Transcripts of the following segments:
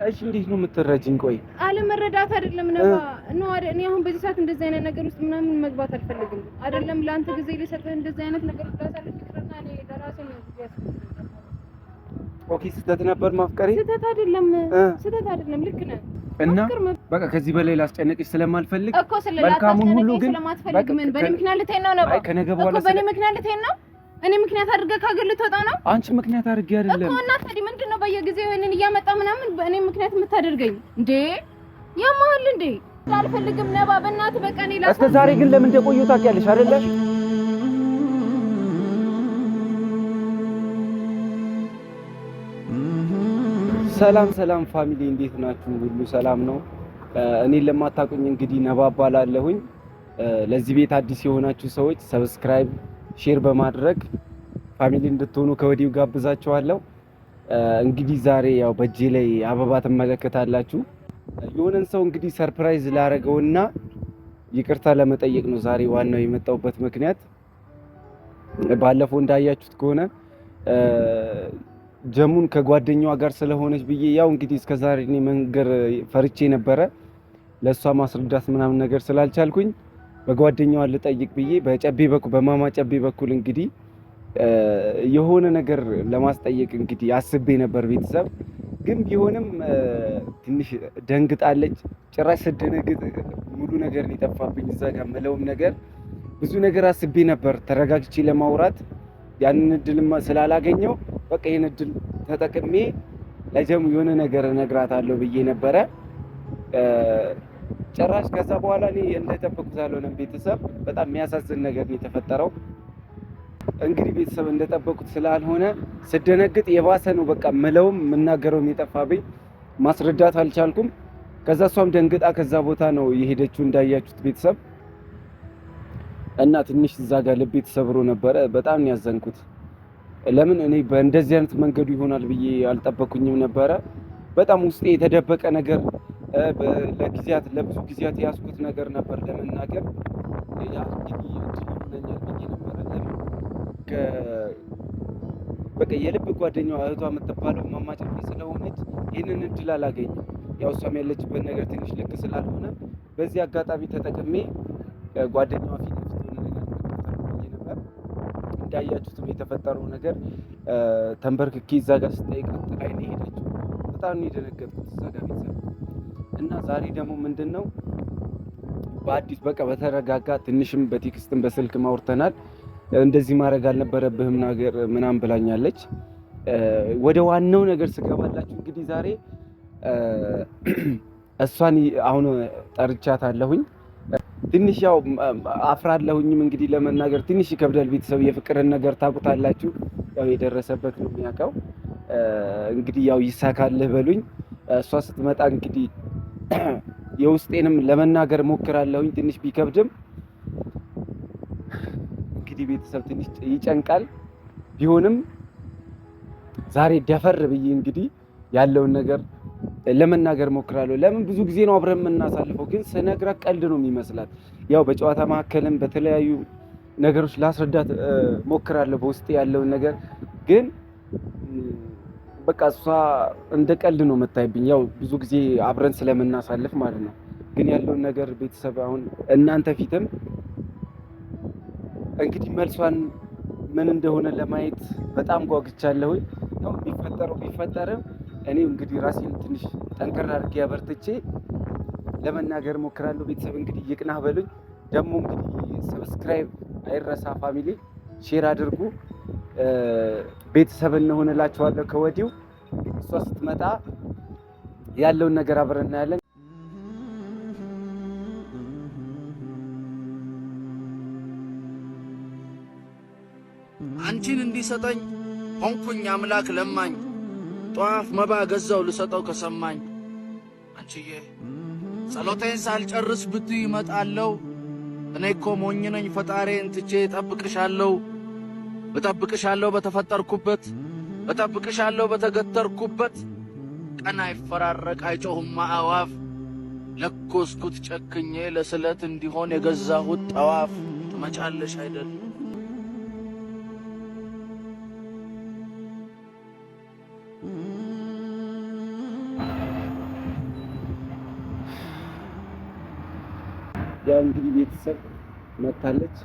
እሺ እንዴት ነው የምትረጂኝ? ቆይ አለመረዳት አይደለም ነባ ነው አይደል? እኔ አሁን በዚህ ሰዓት እንደዚህ አይነት ነገር ውስጥ ምናምን መግባት አልፈልግም። አይደለም ለአንተ ጊዜ ልሰጥህ እንደዚህ አይነት ነገር ውስጥ ላሳልፍ ይቅርና እኔ ለራሴ ነው ጊዜ ያስፈልገኛል። Okay፣ ስህተት ነበር ማፍቀሬ። ስህተት አይደለም፣ ስህተት አይደለም። ልክ ነህ። እና በቃ ከዚህ በላይ ላስጨንቅሽ ስለማልፈልግ እኮ መልካሙን ሁሉ ግን ስለማትፈልግ ምን በእኔ ምክንያት ልትሄድ ነው ነባ? አይ ከነገ በኋላ እኮ በእኔ ምክንያት ልትሄድ ነው። እኔ ምክንያት አድርገህ ከሀገር ልትወጣ ነው? አንቺ ምክንያት አድርጌ አይደለም እኮ። እና ታዲያ ምንድን ነው በየጊዜው ይሄንን እያመጣ ምናምን በእኔ ምክንያት የምታደርገኝ እንዴ? ያማል እንዴ? አልፈልግም ነባ፣ በእናትህ በቃ እኔ እስከ ዛሬ ግን ለምን እንደቆየሁ ታውቂያለሽ አይደለ? ሰላም ሰላም family እንዴት ናችሁ? ሁሉ ሰላም ነው? እኔን ለማታውቁኝ እንግዲህ ነባ እባላለሁኝ። ለዚህ ቤት አዲስ የሆናችሁ ሰዎች subscribe፣ share በማድረግ family እንድትሆኑ ከወዲሁ ጋብዛችኋለሁ። እንግዲህ ዛሬ ያው በእጄ ላይ አበባ ትመለከታላችሁ። የሆነን ሰው እንግዲህ surprise ላረገውና ይቅርታ ለመጠየቅ ነው ዛሬ ዋናው የመጣሁበት ምክንያት። ባለፈው እንዳያችሁት ከሆነ ጀሙን ከጓደኛዋ ጋር ስለሆነች ብዬ ያው እንግዲህ እስከዛሬ እኔ መንገር ፈርቼ ነበረ። ለእሷ ማስረዳት ምናምን ነገር ስላልቻልኩኝ በጓደኛዋ ልጠይቅ ብዬ በጨቤ በኩል በማማ ጨቤ በኩል እንግዲህ የሆነ ነገር ለማስጠየቅ እንግዲህ አስቤ ነበር። ቤተሰብ ግን ቢሆንም ትንሽ ደንግጣለች። ጭራሽ ስደነግጥ ሙሉ ነገር ሊጠፋብኝ እዛ ጋር መለውም ነገር ብዙ ነገር አስቤ ነበር ተረጋግቼ ለማውራት ያንን እድል ስላላገኘው በቃ ይህን እድል ተጠቅሜ ለጀሙ የሆነ ነገር እነግራታለሁ ብዬ ነበረ። ጭራሽ ከዛ በኋላ እኔ እንደጠበቅኩት አልሆነም። ቤተሰብ በጣም የሚያሳዝን ነገር ነው የተፈጠረው። እንግዲህ ቤተሰብ እንደጠበቁት ስላልሆነ ስደነግጥ የባሰ ነው በቃ ምለውም የምናገረውም የጠፋብኝ ማስረዳት አልቻልኩም። ከዛ እሷም ደንግጣ ከዛ ቦታ ነው የሄደችው እንዳያችሁት ቤተሰብ እና ትንሽ እዛ ጋር ልቤ ተሰብሮ ነበረ። በጣም ነው ያዘንኩት። ለምን እኔ በእንደዚህ አይነት መንገዱ ይሆናል ብዬ አልጠበኩኝም ነበረ። በጣም ውስጤ የተደበቀ ነገር ለጊዜያት ለብዙ ጊዜያት የያዝኩት ነገር ነበር ለመናገር ያ እንግዲህ እድል ይሆነኛል ብዬ ነበረ። ለምን በቃ የልብ ጓደኛዋ እህቷ የምትባለው እማማ ጨቤ ስለሆነች ይህንን እድል አላገኝም። ያው እሷም ያለችበት ነገር ትንሽ ልክ ስላልሆነ በዚህ አጋጣሚ ተጠቅሜ ጓደኛዋ ፊት ለፊት የሆነ ነገር ብዬ ነበር። እንዳያችሁትም የተፈጠረው ነገር ተንበርክኬ እዛ ጋር ስጠይቃት ጥላኝ ነው የሄደችው። በጣም ነው የደነገጥኩት እዛ ጋር ቤተሰብ። እና ዛሬ ደግሞ ምንድን ነው በአዲስ በቃ በተረጋጋ ትንሽም በ text ም በስልክም አውርተናል። እንደዚህ ማድረግ አልነበረብህም ነገር ምናምን ብላኛለች። ወደ ዋናው ነገር ስገባላችሁ እንግዲህ ዛሬ እሷን አሁን ጠርቻታለሁኝ። ትንሽ ያው አፍራለሁኝም እንግዲህ ለመናገር ትንሽ ይከብዳል። ቤተሰብ የፍቅርን ነገር ታውቁታላችሁ። ያው የደረሰበት ነው የሚያውቀው። እንግዲህ ያው ይሳካልህ በሉኝ። እሷ ስትመጣ እንግዲህ የውስጤንም ለመናገር ሞክራለሁኝ። ትንሽ ቢከብድም እንግዲህ ቤተሰብ ትንሽ ይጨንቃል። ቢሆንም ዛሬ ደፈር ብዬ እንግዲህ ያለውን ነገር ለመናገር ሞክራለሁ። ለምን ብዙ ጊዜ ነው አብረን የምናሳልፈው፣ ግን ስነግራት ቀልድ ነው የሚመስላት። ያው በጨዋታ መካከልም በተለያዩ ነገሮች ላስረዳት ሞክራለሁ በውስጥ ያለውን ነገር፣ ግን በቃ እሷ እንደ ቀልድ ነው የምታይብኝ። ያው ብዙ ጊዜ አብረን ስለምናሳልፍ ማለት ነው። ግን ያለውን ነገር ቤተሰብ አሁን እናንተ ፊትም እንግዲህ መልሷን ምን እንደሆነ ለማየት በጣም ጓጉቻለሁኝ። ያው የሚፈጠረው ቢፈጠርም እኔ እንግዲህ ራሴን ትንሽ ጠንከር አድርጌ አበርትቼ ለመናገር ሞክራለሁ። ቤተሰብ እንግዲህ ይቅናህ በሉኝ። ደግሞ እንግዲህ subscribe አይረሳ፣ family share አድርጉ፣ ቤተሰብ እንሆንላችኋለሁ ከወዲሁ። እሷ ስትመጣ ያለውን ነገር አብረን እናያለን። አንቺን እንዲሰጠኝ ሆንኩኝ አምላክ ለማኝ፣ ጧፍ መባ ገዛው ልሰጠው ከሰማኝ። አንቺዬ ጸሎቴን ሳልጨርስ ብትይ እመጣለሁ። እኔ እኮ ሞኝ ነኝ ፈጣሬን ትቼ እጠብቅሻለሁ። እጠብቅሻለሁ በተፈጠርኩበት፣ እጠብቅሻለሁ በተገተርኩበት። ቀን አይፈራረቅ አይጮህማ አዋፍ፣ ለኮስኩት ጨክኜ ለስለት እንዲሆን የገዛሁት ጠዋፍ። ትመጫለሽ አይደል? ያው እንግዲህ ቤተሰብ መታለች።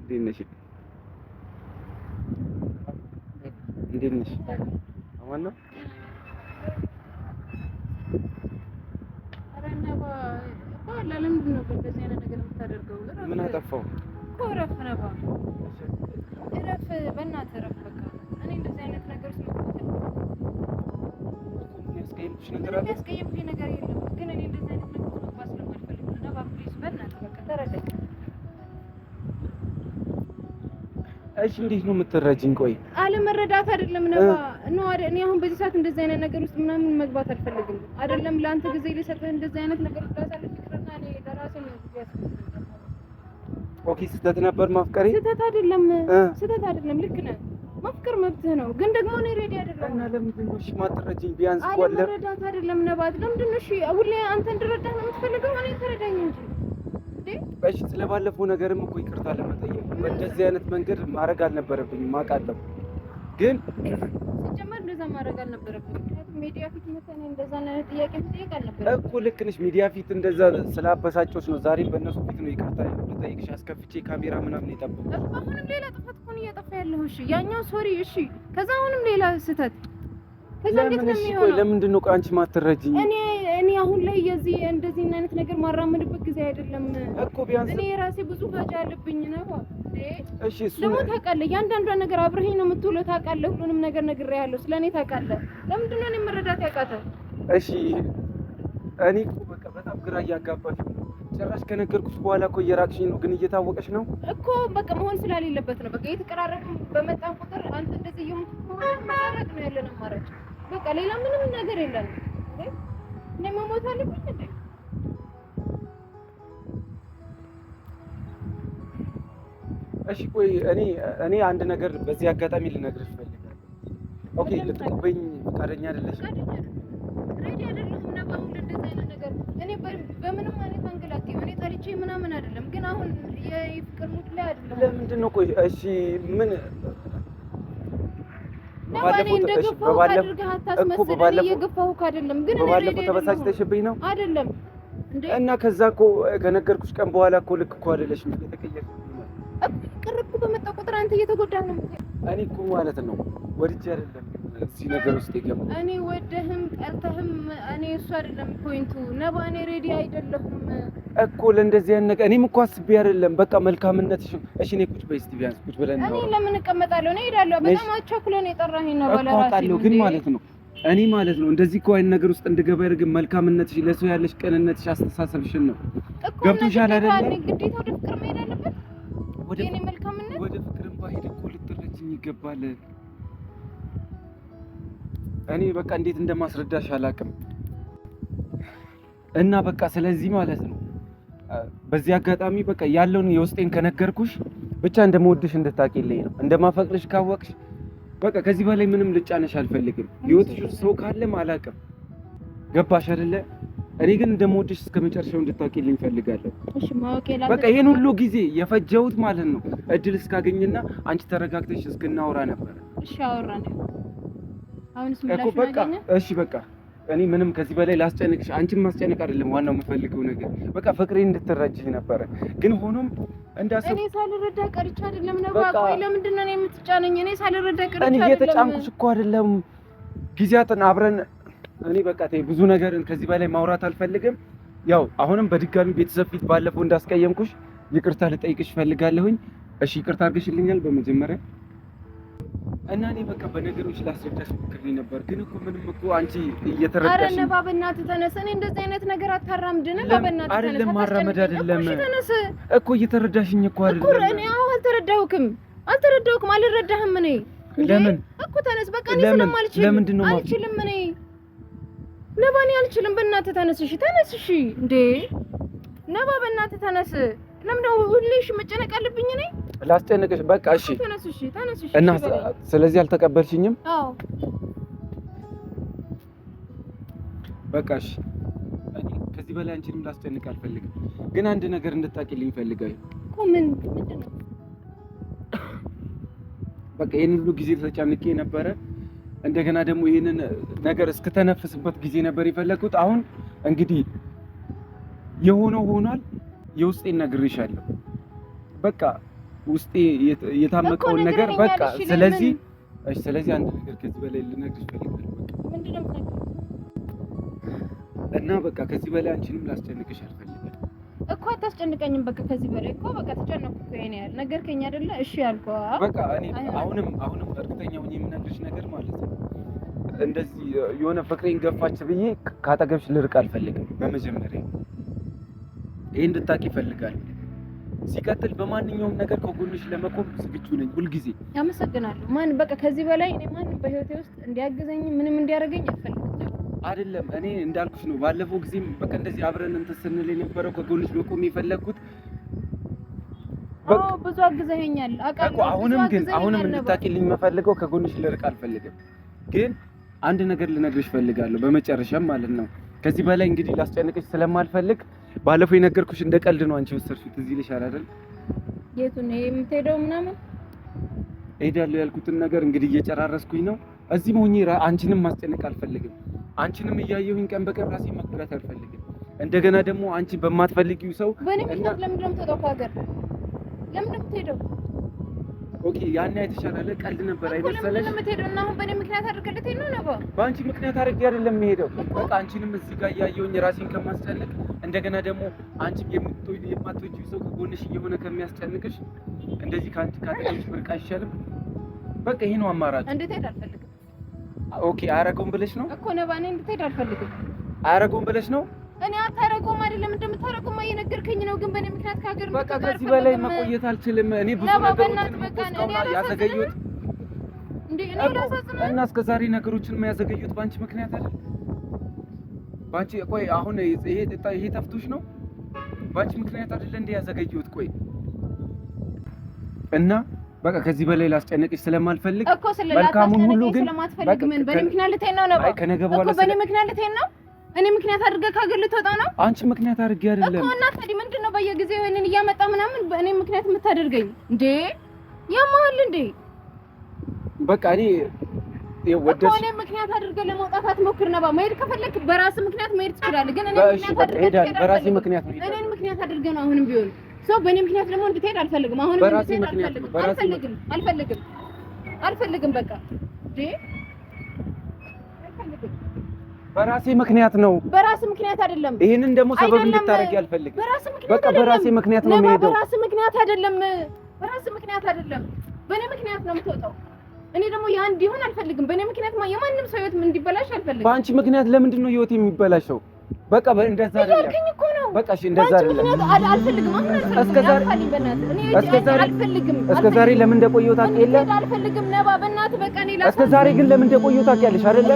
እንዴት ነሽ? እንዴት ነሽ? አማን ነው። ምን አጠፋው? እረፍ ነባ፣ እረፍ፣ በእናትህ እረፍ። በቃ እኔ እንደዚህ አይነት ነገር ውስጥ ያስቀየምኩሽ ነገር አለ? ያስቀየምኩኝ ነገር የለም፣ ግን እኔ እንደዚህ አይነት ነገር ውስጥ መግባት ስለማልፈልግ ነው። ነባ please፣ በእናትህ በቃ ተረዳኝ። እሺ፣ እንዴት ነው የምትረጂኝ? ቆይ አለመረዳት አይደለም ነባ ነው አይደል? እኔ አሁን በዚህ ሰዓት እንደዚህ አይነት ነገር ውስጥ ምናምን መግባት አልፈልግም። አይደለም ለአንተ ጊዜ ልሰጥህ እንደዚህ አይነት ነገር ውስጥ ላሳልፍ ይቅርና እኔ ለራሴ ነው ጊዜ ያስፈልጋል። Okay፣ ስህተት ነበር ማፍቀሬ? ስህተት አይደለም፣ ስህተት አይደለም። ልክ ነህ። ማፍቀር መብትህ ነው፣ ግን ደግሞ እኔ ready አይደለም። እና ለምንድን ነው እሺ የማትረጂኝ? ቢያንስ እኮ አለ አለመረዳት አይደለም ነባት። ለምንድን ነው እሺ ሁሌ አንተ እንድረዳህ ነው የምትፈልገው? እኔ ተረዳኝ እንጂ። እሺ፣ ስለባለፈው ነገርም እኮ ይቅርታ ለመጠየቅ በእንደዚህ አይነት መንገድ ማድረግ አልነበረብኝም፣ አውቃለሁ። ግን ሲጀመር እንደዛ ማድረግ አልነበረብኝም። ምክንያቱም ሚዲያ ፊት መተን እንደዛ አይነት ጥያቄ መጠየቅ አልነበረብኝም እኮ። ልክ ነሽ። ሚዲያ ፊት እንደዛ ስላበሳጨሁሽ ነው ዛሬም በእነሱ ፊት ነው ይቅርታ ልጠይቅሽ አስከፍቼ ካሜራ ምናምን የጠበኩት። አሁንም ሌላ ጥፋት እኮ ነው እያጠፋ ያለሁ። እሺ ያኛው sorry፣ እሺ፣ ከዛ አሁንም ሌላ ስህተት። ከዛ እንዴት ነው የሚሆነው? ለምንድን ነው አንቺ ማትረጂኝ? እኔ አሁን ላይ የዚህ እንደዚህ አይነት ነገር ማራመድበት ጊዜ አይደለም እኮ። ቢያንስ እኔ የራሴ ብዙ ሀጃ አለብኝ ነው። እሺ እሱ ደግሞ ታውቃለህ፣ እያንዳንዷን ነገር አብረኸኝ ነው የምትውለው ታውቃለህ። ሁሉንም ነገር ነግሬሃለሁ፣ ስለኔ ታውቃለህ። ለምንድን ነው እኔ መረዳት ያቃተህ? እሺ እኔ እኮ በቃ በጣም ግራ እያጋባሽ ነው። ጭራሽ ከነገርኩሽ በኋላ እኮ እየራቅሽኝ ነው፣ ግን እየታወቀሽ ነው እኮ። በቃ መሆን ስላሌለበት ነው። በቃ እየተቀራረብን በመጣን ቁጥር አንተ እንደዚህ እየሆንክ ከሆነ መራቅ ነው ያለን አማራጭ። በቃ ሌላ ምንም ነገር የለንም። እኔ መሞት አለብኝ እንዴ? እሺ ቆይ እኔ አንድ ነገር በዚህ አጋጣሚ ልነግርሽ እፈልጋለሁ። Okay፣ ልትቀበይኝ ፈቃደኛ አይደለሽም? Ready አይደለሁም ነበር አሁን እንደዚህ አይነት ነገር። እኔ በምንም አይነት angle አትይው። እኔ ጠልቼ ምናምን አይደለም፣ ግን አሁን የፍቅር mood ላይ አይደለም። ለምንድን ነው? ቆይ እሺ ምን በባለፈው ተበሳጭተሽብኝ ነው አይደለም? እና ከዛ እኮ ከነገርኩሽ ቀን በኋላ እኮ ልክ እኮ አይደለሽም፣ እየተቀየርሽ ቅር እኮ በመጣ ቁጥር አንተ እየተጎዳህ ነው። እኔ እኮ ማለት ነው ወድጄ አይደለም እዚህ ነገር ውስጥ የገባው። እኔ ወደህም ጠልተህም እኔ እሱ አይደለም point ኡ ነባ። እኔ ready አይደለሁም እኮ ለእንደዚህ አይነት ነገር። እኔም እኮ አስቤ አይደለም። በቃ መልካምነትሽ። እሺ እኔ ቁጭ በይ እስኪ ቢያንስ ቁጭ ብለን እኔ ለምን እቀመጣለሁ? እኔ እሄዳለሁ። በጣም አቻኩለህ ነው የጠራኸኝ ነው እኮ አውቃለሁ፣ ግን ማለት ነው እኔ ማለት ነው እንደዚህ እኮ አይነት ነገር ውስጥ እንድገባ ያደርግ መልካምነትሽ፣ ለሰው ያለሽ ቅንነትሽ፣ አስተሳሰብሽን ነው። ገብቶሻል አይደለ? ግዴታ ወደ ፍቅር መሄድ አለበት። የኔ መልካምነት ወደ ፍቅርም ባሄድ እኮ ልትረጂኝ ይገባል። እኔ በቃ እንዴት እንደማስረዳሽ አላውቅም። እና በቃ ስለዚህ ማለት ነው በዚህ አጋጣሚ በቃ ያለውን የውስጤን ከነገርኩሽ ብቻ እንደምወድሽ እንድታውቂልኝ ነው። እንደማፈቅርሽ ካወቅሽ በቃ ከዚህ በላይ ምንም ልጫነሽ አልፈልግም። ህይወትሽ ውስጥ ሰው ካለም አላውቅም። ገባሽ አይደለ? እኔ ግን እንደምወድሽ እስከ መጨረሻው እንድታውቂልኝ እፈልጋለሁ። እሺ ማወቅ በቃ ይሄን ሁሉ ጊዜ የፈጀሁት ማለት ነው እድል እስካገኝና አንቺ ተረጋግተሽ እስክናወራ ነበር። እሺ አወራን። አሁንስ እኮ በቃ እሺ በቃ እኔ ምንም ከዚህ በላይ ላስጨንቅሽ፣ አንቺን ማስጨነቅ አይደለም ዋናው የምፈልገው ነገር በቃ ፍቅሬን እንድትረጂኝ ነበረ። ግን ሆኖም እንዳሰብ እኔ ሳልረዳ ቀርቼ አይደለም ነው። ቆይ ለምንድን ነው የምትጫነኝ? እኔ ሳልረዳ ቀርቼ እኔ አይደለም። እየተጫንኩሽ እኮ አይደለም። ጊዜያትን አብረን እኔ በቃ ተይ፣ ብዙ ነገርን ከዚህ በላይ ማውራት አልፈልግም። ያው አሁንም በድጋሚ ቤተሰብ ፊት ባለፈው እንዳስቀየምኩሽ ይቅርታ ልጠይቅሽ እፈልጋለሁኝ። እሺ ይቅርታ አድርገሽልኛል በመጀመሪያ እና እኔ በቃ በነገሮች ላስረዳሽ ሞክሬ ነበር፣ ግን እኮ ምንም እኮ አንቺ እየተረዳሽ። ኧረ ነባ በእናትህ ተነስ። እኔ እንደዚህ አይነት ነገር አታራምድ። ነባ በእናትህ ተነስ። አይደለም ማራመድ አይደለም እሺ ተነስ እኮ እየተረዳሽኝ እኮ አይደለም እኮ። እኔ አሁን አልተረዳሁክም፣ አልተረዳሁክም፣ አልረዳህም። እኔ ለምን እኮ ተነስ በቃ። እኔ ስለማልችል ለምንድን ነው አልችልም። እኔ ነባ እኔ አልችልም። በእናትህ ተነስ። እሺ ተነስ። እሺ እንዴ ነባ በእናትህ ተነስ። ለምን ነው ሁሌ እሺ መጨነቅ አለብኝ እኔ? ላስጨንቅሽ በቃ እሺ ተነስ። እሺ ተነስ። እሺ እና ስለዚህ አልተቀበልሽኝም? አዎ በቃ እሺ። እኔ ከዚህ በላይ አንቺንም ላስጨንቅ አልፈልግም፣ ግን አንድ ነገር እንድታውቂልኝ እፈልጋለሁ። እኮ ምን ምንድን ነው? በቃ ይሄን ሁሉ ጊዜ ተጨንቄ ነበረ እንደገና ደግሞ ይህንን ነገር እስክተነፍስበት ጊዜ ነበር የፈለግኩት። አሁን እንግዲህ የሆነው ሆኗል። የውስጤን ነግሬሻለሁ። በቃ ውስጤ የታመቀውን ነገር በቃ ስለዚህ እሺ፣ ስለዚህ አንድ ነገር ከዚህ በላይ ልነግርሽ እፈልጋለሁ። በቃ እና በቃ ከዚህ በላይ አንቺንም ላስጨንቅሽ አልፈልግም እኮ። አታስጨንቀኝም። በቃ ከዚህ በላይ እኮ በቃ ተጨነቅኩ እኮ። የእኔ ያህል ነገርከኝ አይደለ? እሺ ያልኩህ በቃ እኔ አሁንም እርግጠኛ ሆኜ የምነግርሽ ነገር ማለት ነው እንደዚህ የሆነ ፍቅሬን ገፋች ብዬ ካጠገብሽ ልርቅ አልፈልግም። በመጀመሪያ ይሄ እንድታቂ እፈልጋለሁ። ሲቀጥል በማንኛውም ነገር ከጎንሽ ለመቆም ዝግጁ ነኝ ሁልጊዜ። አመሰግናለሁ። ማን በቃ ከዚህ በላይ እኔ ማንም በህይወቴ ውስጥ እንዲያግዘኝ ምንም እንዲያደርገኝ አልፈልግም። አይደለም እኔ እንዳልኩሽ ነው። ባለፈው ጊዜም በቃ እንደዚህ አብረን እንትን ስንል የነበረው ከጎንሽ መቆም የፈለግኩት አዎ፣ ብዙ አግዘኸኛል አውቃለሁ። አሁንም ግን አሁንም እንድታቂልኝ የምፈልገው ከጎንሽ ልርቅ አልፈልግም። ግን አንድ ነገር ልነግርሽ እፈልጋለሁ በመጨረሻም ማለት ነው። ከዚህ በላይ እንግዲህ ላስጨንቅሽ ስለማልፈልግ ባለፈው የነገርኩሽ እንደ ቀልድ ነው አንቺ ወሰድሽው። ትዝ ይልሻል አይደል? የቱን የምትሄደው ምናምን እሄዳለሁ ያልኩትን ነገር እንግዲህ እየጨራረስኩኝ ነው። እዚህም ሆኜ አንቺንም ማስጨነቅ አልፈልግም። አንቺንም እያየሁኝ ቀን በቀን ራሴን መጉዳት አልፈልግም። እንደገና ደግሞ አንቺ በማትፈልጊው ሰው በእኔ ምክንያት ለምንድን ነው የምትወጣው ከሀገር? ለምንድን ነው የምትሄደው? Okay ያኔ አይተሻል። ቀልድ ነበር አይመሰለሽ? ለምንድን ነው የምትሄደው? እና አሁን በእኔ ምክንያት አድርገህ ልትሄድ ነው? ነባ በአንቺ ምክንያት አድርጌ አይደለም የምሄደው። በቃ አንቺንም እዚህ ጋር እያየሁኝ ራሴን ከማስጨንቅ እንደገና ደግሞ አንቺ የማትወጂው ሰው ከጎንሽ እየሆነ ከሚያስጨንቅሽ እንደዚህ ከአንቺ ካጠገብሽ ብርቅ አይሻልም? በቃ ይሄ ነው አማራጭ። እንድትሄድ አልፈልግም። Okay አያረገውም ብለሽ ነው እኮ ነባ። እኔ እንድትሄድ አልፈልግም። አያረገውም ብለሽ ነው? እኔ አታረገውም አይደለም እንደምታረገውማ እየነገርከኝ ነው። ግን በእኔ ምክንያት ከሀገር በቃ ከዚህ በላይ መቆየት አልችልም። እኔ ብዙ ነገሮችን ያዘገዩት እንዴ እኔ ላሳዝነው እና እስከ ዛሬ ነገሮችን ያዘገዩት በአንቺ ምክንያት አይደል? ባንቺ ቆይ አሁን ይሄ ጠፍቶሽ ነው? ባንቺ ምክንያት አይደለ እንዴ ያዘገዩት? ቆይ እና በቃ ከዚህ በላይ ላስጨንቅሽ ስለማልፈልግ እኮ መልካሙን ሁሉ ግን ስለማትፈልግ ምን በእኔ ምክንያት ልትሄድ ነው? ነባ ከነገ በኋላ እኮ በእኔ ምክንያት ልትሄድ ነው? እኔ ምክንያት አድርገህ ከሀገር ልትወጣ ነው? አንቺ ምክንያት አድርጌ አይደለም እኮ። እና ታዲያ ምንድን ነው በየጊዜው ይሄንን እያመጣ ምናምን በእኔ ምክንያት የምታደርገኝ እንዴ? ያማል እንዴ? በቃ እኔ ወደሽ እኔ ምክንያት አድርገህ ለመውጣት አትሞክር። ነባ መሄድ ከፈለክ በራስህ ምክንያት መሄድ ትችላለህ። ግን እኔ ምክንያት አድርገህ በራሴ ምክንያት ነው። እኔን ምክንያት አድርገህ ነው። አሁንም ቢሆን ሰው በእኔ ምክንያት ደግሞ እንድትሄድ አልፈልግም። አሁንም እንድትሄድ አልፈልግም። አልፈልግም አልፈልግም አልፈልግም። በቃ እንዴ አልፈልግም። በራሴ ምክንያት ነው። በራሴ ምክንያት አይደለም። ይሄንን ደግሞ ሰበብ እንድታረጊ አልፈልግም። በቃ በራሴ ምክንያት ነው የምሄደው። በራሴ ምክንያት አይደለም። በራሴ ምክንያት አይደለም። በእኔ ምክንያት ነው የምትወጣው። እኔ ደግሞ ያ እንዲሆን አልፈልግም። በእኔ ምክንያት የማንም ሰው ህይወት እንዲበላሽ አልፈልግም። በአንቺ ምክንያት ለምንድን ነው ህይወት የሚበላሸው? በቃ እንደዛ አይደለም እያልከኝ እኮ ነው። በቃ እሺ፣ እንደዛ አይደለም። አልፈልግም። አሁን አልፈልግም። አልፈልግም። እስከ ዛሬ ለምን እንደቆየሁ ታውቂያለሽ? አልፈልግም ነባ፣ በእናትህ በቃ እኔ እስከ ዛሬ ግን ለምን እንደቆየሁ ታውቂያለሽ አይደለ?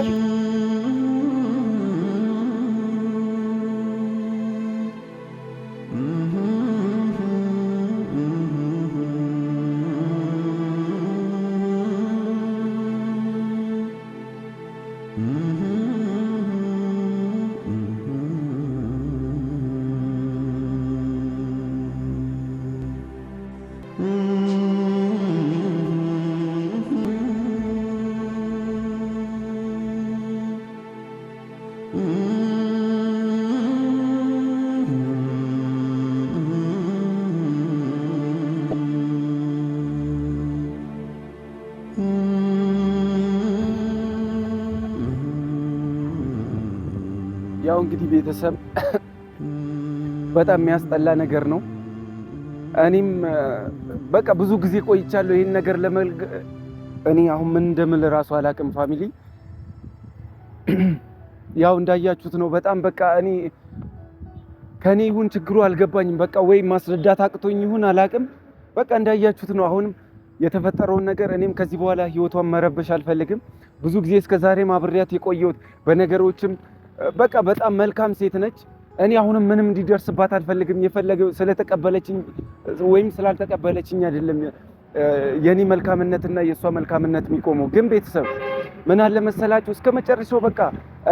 ያው እንግዲህ ቤተሰብ በጣም የሚያስጠላ ነገር ነው። እኔም በቃ ብዙ ጊዜ ቆይቻለሁ ይሄን ነገር እኔ አሁን ምን እንደምል እራሱ አላውቅም። Family ያው እንዳያችሁት ነው። በጣም በቃ እኔ ከኔ ይሁን ችግሩ አልገባኝም። በቃ ወይ ማስረዳት አቅቶኝ ይሁን አላውቅም። በቃ እንዳያችሁት ነው አሁንም የተፈጠረውን ነገር። እኔም ከዚህ በኋላ ህይወቷን መረበሽ አልፈልግም። ብዙ ጊዜ እስከ ዛሬም አብሬያት የቆየሁት በነገሮችም በቃ በጣም መልካም ሴት ነች። እኔ አሁንም ምንም እንዲደርስባት አልፈልግም። የፈለገው ስለተቀበለችኝ ወይም ስላልተቀበለችኝ አይደለም የኔ መልካምነትና የእሷ መልካምነት የሚቆመው። ግን ቤተሰብ ምን አለ መሰላችሁ እስከ መጨረሻው በቃ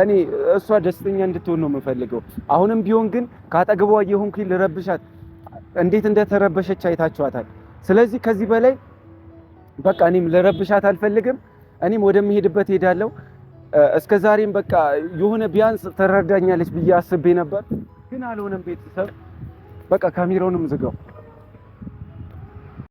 እኔ እሷ ደስተኛ እንድትሆን ነው የምፈልገው። አሁንም ቢሆን ግን ካጠገቧ የሆንኩኝ ልረብሻት፣ እንዴት እንደተረበሸች አይታችኋታል። ስለዚህ ከዚህ በላይ በቃ እኔም ልረብሻት አልፈልግም። እኔም ወደምሄድበት ሄዳለሁ። እስከ ዛሬም በቃ የሆነ ቢያንስ ተረዳኛለች ብዬ አስቤ ነበር፣ ግን አልሆነም። ቤተሰብ በቃ ካሜራውንም ዝጋው።